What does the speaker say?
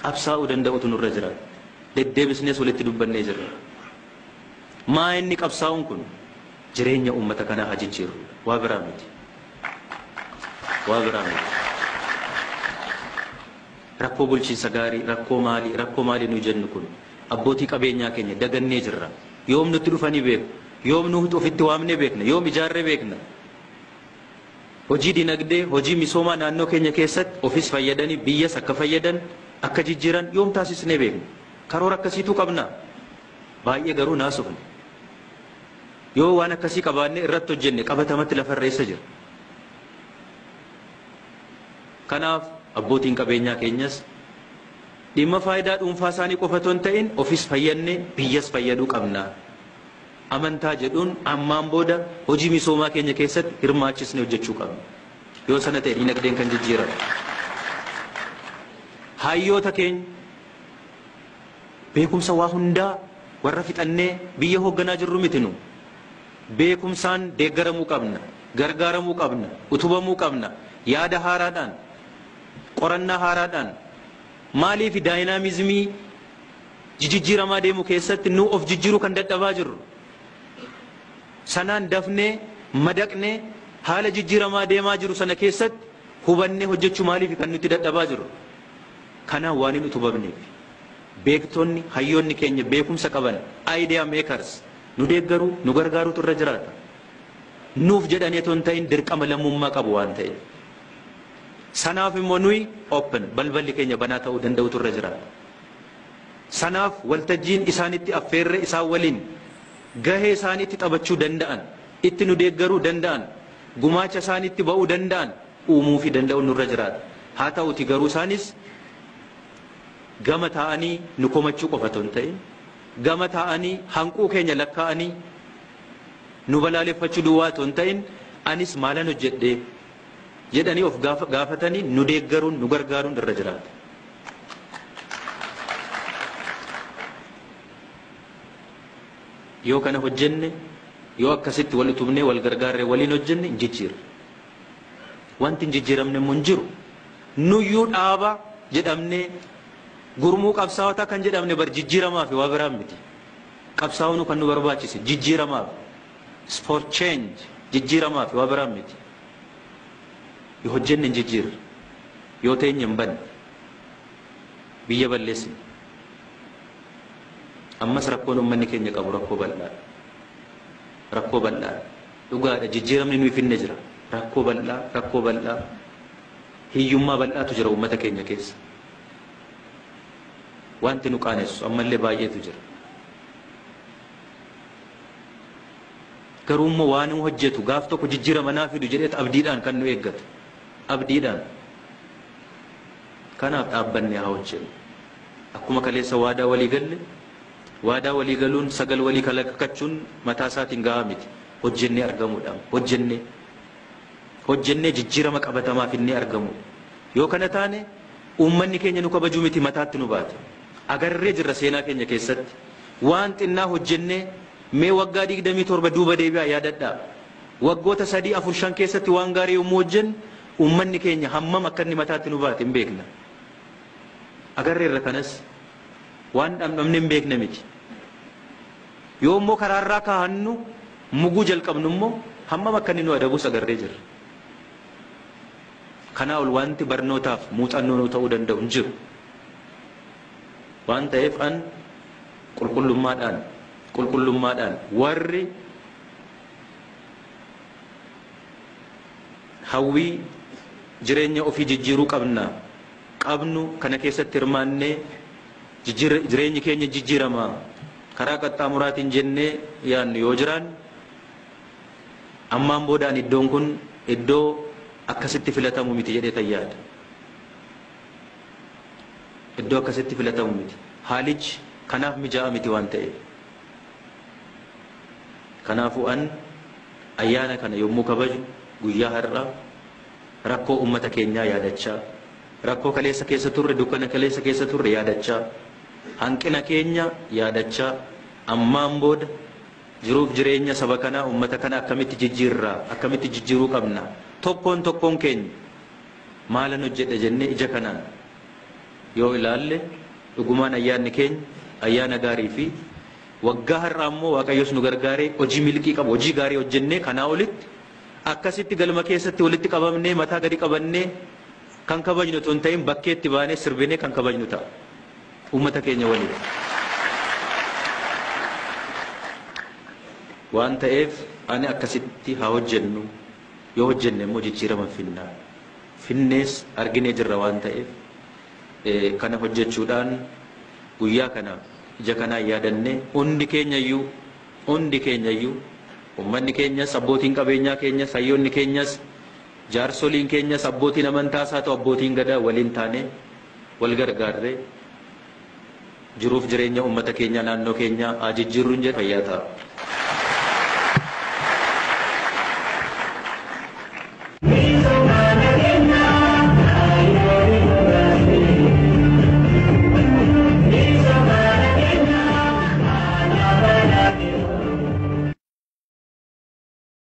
Qabsaa'uu danda'utu nurra jira. Deddeebisnees walitti dubbannee jirra. Maa inni qabsaa'uun kun jireenya uummata kanaa haa jijjiirru. Waa biraa miti. Waa biraa miti. Rakkoo bulchiinsa gaarii, rakkoo maalii nu jennu kun abbootii qabeenyaa keenya dagannee jirra. Yoom nutti dhufanii beeku? Yoom nuti ofitti waamnee beekna? Yoom ijaarree beekna? Hojii dinagdee, hojii misoomaa naannoo keenya keessatti ofis fayyadanii biyyas akka fayyadan akka jijjiiran yoom taasisnee beekna? Karoora akkasiitu qabna. Baay'ee garuu naasufne. Yoo waan akkasii qabaanne irratti hojjenne qabatamatti lafarra eessa jira? Kanaaf abbootiin qabeenyaa keenyas dhimma faayidaa dhuunfaa isaanii qofa otoo hin ta'in ofis fayyadne biyyas fayyaduu qabna. Amantaa jedhuun ammaan booda hojii misoomaa keenya keessatti hirmaachisne hojjechuu qabna. Yoo sana ta'e dinagdeen kan jijjiiramu. Hayyoota keenya beekumsa waa hundaa warra fixannee biyya hoogganaa jirru miti nu. Beekumsaan deeggaramuu qabna, gargaaramuu qabna, utubamuu qabna, yaada haaraadhaan, qorannaa haaraadhaan, maaliif daayinaamizimii jijjiiramaa deemu keessatti nu of jijjiiruu kan dadhabaa jirru. Sanaan dafnee madaqnee haala jijjiiramaa deemaa jiru sana keessatti hubannee hojjechuu maaliif kan nuti dadhabaa jirru. Kanaan waan hin utubamneef beektonni hayyoonni keenya beekumsa qaban idea makers nu deeggaruu nu gargaaruutu irra jiraata. Nuuf jedhanii otoo hin ta'in dirqama lammummaa qabu waan ta'eef. Sanaaf immoo nuyi open balballi keenya banaa ta'uu danda'utu irra jiraata. Sanaaf waltajjiin isaanitti affeerre isaan waliin gahee isaaniitti taphachuu danda'an, itti nu deeggaruu danda'an, gumaacha isaaniitti ba'uu danda'an uumuu fi danda'uun nurra jiraata. Haa ta'uti garuu isaanis gama taa'anii nu komachuu qofa otoo hin ta'in, gama taa'anii hanquu keenya lakkaa'anii nu balaaleffachuu duwwaa otoo hin ta'in anis maalan hojjedhee jedhanii of gaafatanii nu deeggaruun nu gargaaruun irra jiraata. Yoo kana hojjenne, yoo akkasitti wal utubnee wal gargaarree waliin hojjenne hin jijjiirre. Wanti hin jijjiiramne immoo hin jiru. Nuyyuu dhaaba jedhamnee gurmuu qabsaa'otaa kan jedhamne bar jijjiiramaa fi waa biraan miti. Qabsaa'oon kan nu barbaachise jijjiiramaaf. For change jijjiiramaa fi waa biraan miti. Yoo hojjenne hin jijjiirre. Yoo teenye hin banne. Biyya balleessine. Ammas rakkoon uummanni keenya qabu rakkoo bal'aadha. Rakkoo bal'aadha. Dhugaadha jijjiiramni nuyi finne jira. Rakkoo bal'aa, rakkoo bal'aa. Hiyyummaa bal'aatu jira uummata keenya keessa. Wanti nu qaanessu ammallee baay'eetu jira. Garuu immoo waan nu hojjetu gaaf tokko jijjiirama naa fidu jedheet abdiidhaan kan nu eeggatu. Abdiidhaan. Kanaaf dhaabbannee haa hojjennu. Akkuma kaleessa waadaa walii galle, waadaa walii galuun sagal walii kalaqachuun mataa isaatiin gahaa miti. Hojjennee argamuudhaan, hojjennee jijjiirama qabatamaa finnee argamu. Yoo kana taane uummanni keenya nu kabajuu miti mataatti nu baata. Agarree jirra seenaa keenya keessatti. Waan xinnaa hojjennee mee waggaa 27 duuba deebi'aa yaadadhaa. Waggoota 3, 4, 5 keessatti waan gaarii yommuu hojjennu uummanni keenya hammam akka inni mataatti nu baate hin beekna. Agarreerra kanas waan dhamdhamne hin beekne miti. Yoo immoo karaarraa kaahannu muguu jalqabnu immoo hammam akka inni nu adabus agarree jirra. Kanaa ol wanti barnootaaf muuxannoo nu ta'uu danda'u hin jiru. Waan ta'eef an qulqullummaadhaan warri hawwii jireenya ofii jijjiiruu qabna qabnu kana keessatti hirmaannee jireenyi keenya jijjiirama karaa qaxxaamuraatiin jennee yaadnu yoo jiraan ammaan boodaan iddoon kun iddoo akkasitti filatamu miti jedhee tayyaada. Iddoo akkasitti filatamu miti. Haalichi kanaaf mijaa'aa miti waan ta'eef. Kanaafuu an ayyaana kana yommuu kabaju guyyaa har'aa rakkoo uummata keenyaa yaadachaa, rakkoo kaleessa keessa turre, dukkana kaleessa keessa turre yaadachaa, hanqina keenya yaadachaa, ammaan booda jiruuf jireenya saba kanaa uummata kana akkamitti jijjiirraa, akkamitti jijjiiruu qabna, tokkoon tokkoon keenya maalan hojjedha jennee ija kanaan Yoo ilaalle dhugumaan ayyaanni keenya ayyaana gaarii fi waggaa har'aa immoo Waaqayyos nu gargaaree hojii milkii qabu, hojii gaarii hojjennee kanaa olitti akkasitti galma keessatti walitti qabamnee mataa gadi qabannee kan kabajnu otoo hin ta'in bakkeetti baanee sirbinee kan kabajnu ta'a. Uummata keenya waliin. Waan ta'eef ani akkasitti haa hojjennu, yoo hojjenne immoo jijjiirama finnaa. Finnees arginee jirra waan ta'eef kana hojjechuudhaan guyyaa kana ija kanaan yaadannee hundi keenyayyuu uummanni keenyas, abbootiin qabeenyaa keenyas, hayyoonni keenyas, jaarsoliin keenyas, abbootiin amantaas haa ta'u abbootiin gadaa waliin taanee wal gargaarree jiruuf jireenya uummata keenyaa naannoo keenyaa haa jijjiirruun jedha fayyaa ta'a.